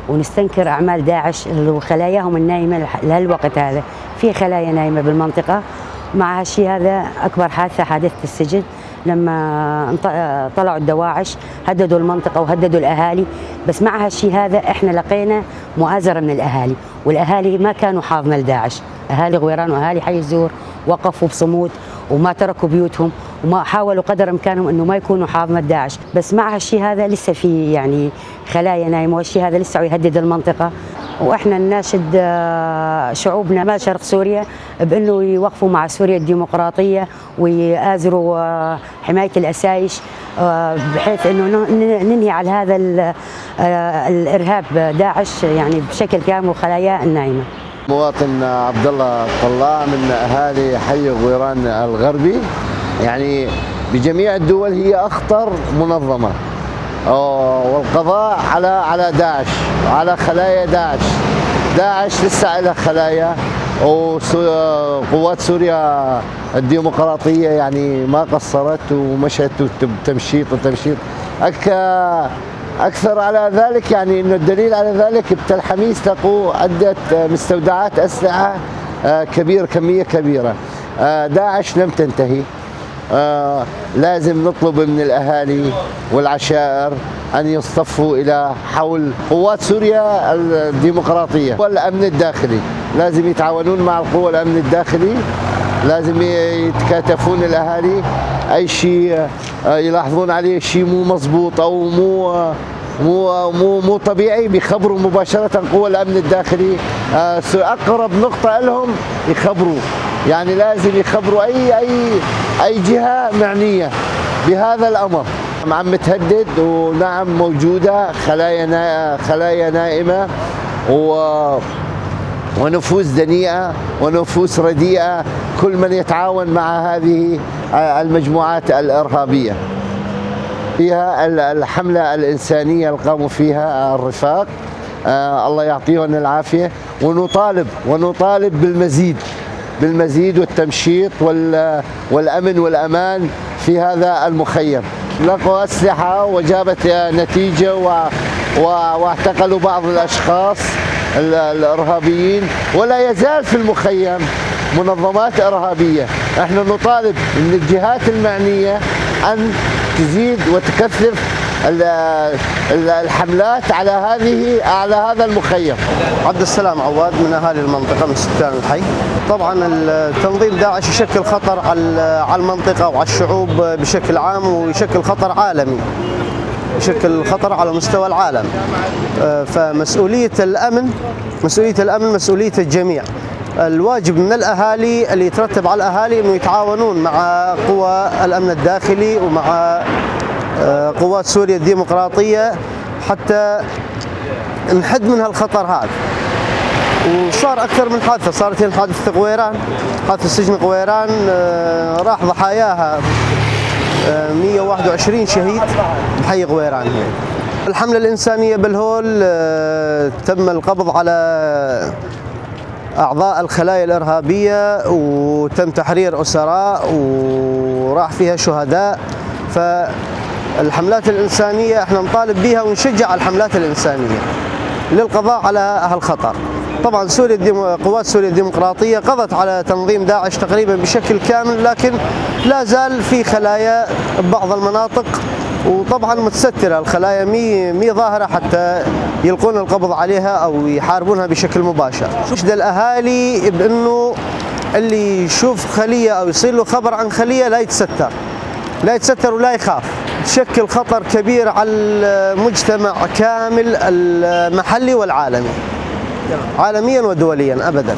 ونستنكر أعمال داعش وخلاياهم النايمة لهالوقت هذا، في خلايا نايمة بالمنطقة. مع هالشيء هذا أكبر حادثة حادثة السجن، لما طلعوا الدواعش هددوا المنطقة وهددوا الأهالي، بس مع هالشيء هذا إحنا لقينا مؤازرة من الأهالي، والأهالي ما كانوا حاضنة لداعش. أهالي غويران وأهالي حي الزهور وقفوا بصمود وما تركوا بيوتهم وما حاولوا قدر إمكانهم إنه ما يكونوا حاضنة داعش، بس مع هالشيء هذا لسه في يعني خلايا نايمة، والشيء هذا لسه يهدد المنطقة. واحنا نناشد شعوبنا ما شرق سوريا بانه يوقفوا مع سوريا الديمقراطيه ويآزروا حمايه الاسايش، بحيث انه ننهي على هذا الارهاب داعش يعني بشكل كامل وخلاياه النايمه. مواطن عبد الله طلاع من اهالي حي غويران الغربي، يعني بجميع الدول هي اخطر منظمه، والقضاء على داعش، على خلايا داعش. داعش لسه لها خلايا، وقوات سوريا الديمقراطية يعني ما قصرت ومشت تمشيط وتمشيط أكثر على ذلك. يعني إنه الدليل على ذلك بتلحميس لقوا عدة مستودعات أسلحة كبيرة، كمية كبيرة. داعش لم تنتهي. لازم نطلب من الأهالي والعشائر أن يصطفوا إلى حول قوات سوريا الديمقراطية والأمن الداخلي. لازم يتعاونون مع القوى الأمن الداخلي، لازم يتكاتفون الأهالي. أي شيء يلاحظون عليه شيء مو مضبوط أو مو مو مو مو طبيعي بيخبروا مباشرة قوى الأمن الداخلي. أقرب نقطة لهم يخبروا، يعني لازم يخبروا أي أي أي جهة معنية بهذا الأمر. عم تهدد، ونعم موجودة خلايا نائمة ونفوس دنيئة ونفوس رديئة، كل من يتعاون مع هذه المجموعات الإرهابية. فيها الحملة الإنسانية اللي قاموا فيها الرفاق، الله يعطيهم العافية، ونطالب بالمزيد والتمشيط والأمن والأمان في هذا المخيم. لقوا أسلحة وجابت نتيجة واعتقلوا بعض الأشخاص الإرهابيين، ولا يزال في المخيم منظمات إرهابية. احنا نطالب من الجهات المعنية أن تزيد وتكثف الحملات على هذا المخيم. عبد السلام عواد من اهالي المنطقه، من سكان الحي. طبعا التنظيم داعش يشكل خطر على المنطقه وعلى الشعوب بشكل عام، ويشكل خطر عالمي، يشكل خطر على مستوى العالم. فمسؤوليه الامن، مسؤوليه الامن مسؤوليه الجميع. الواجب من الاهالي اللي يترتب على الاهالي انه يتعاونون مع قوى الامن الداخلي ومع قوات سوريا الديمقراطية حتى نحد من هالخطر هذا. وصار أكثر من حادثة، صارت حادثة غويران، حادثة سجن غويران راح ضحاياها 121 شهيد بحي غويران. الحملة الإنسانية بالهول تم القبض على أعضاء الخلايا الإرهابية وتم تحرير أسراء وراح فيها شهداء. فالحملات الإنسانية احنا نطالب بها ونشجع الحملات الإنسانية للقضاء على هالخطر. طبعا قوات سوريا الديمقراطية قضت على تنظيم داعش تقريبا بشكل كامل، لكن لا زال في خلايا ببعض المناطق، وطبعا متسترة الخلايا، مي ظاهرة حتى يلقون القبض عليها أو يحاربونها بشكل مباشر. نشد الأهالي بأنه اللي يشوف خلية أو يصير له خبر عن خلية لا يتستر، لا يتستر ولا يخاف. تشكل خطر كبير على المجتمع كامل المحلي والعالمي، عالميا ودوليا أبدا.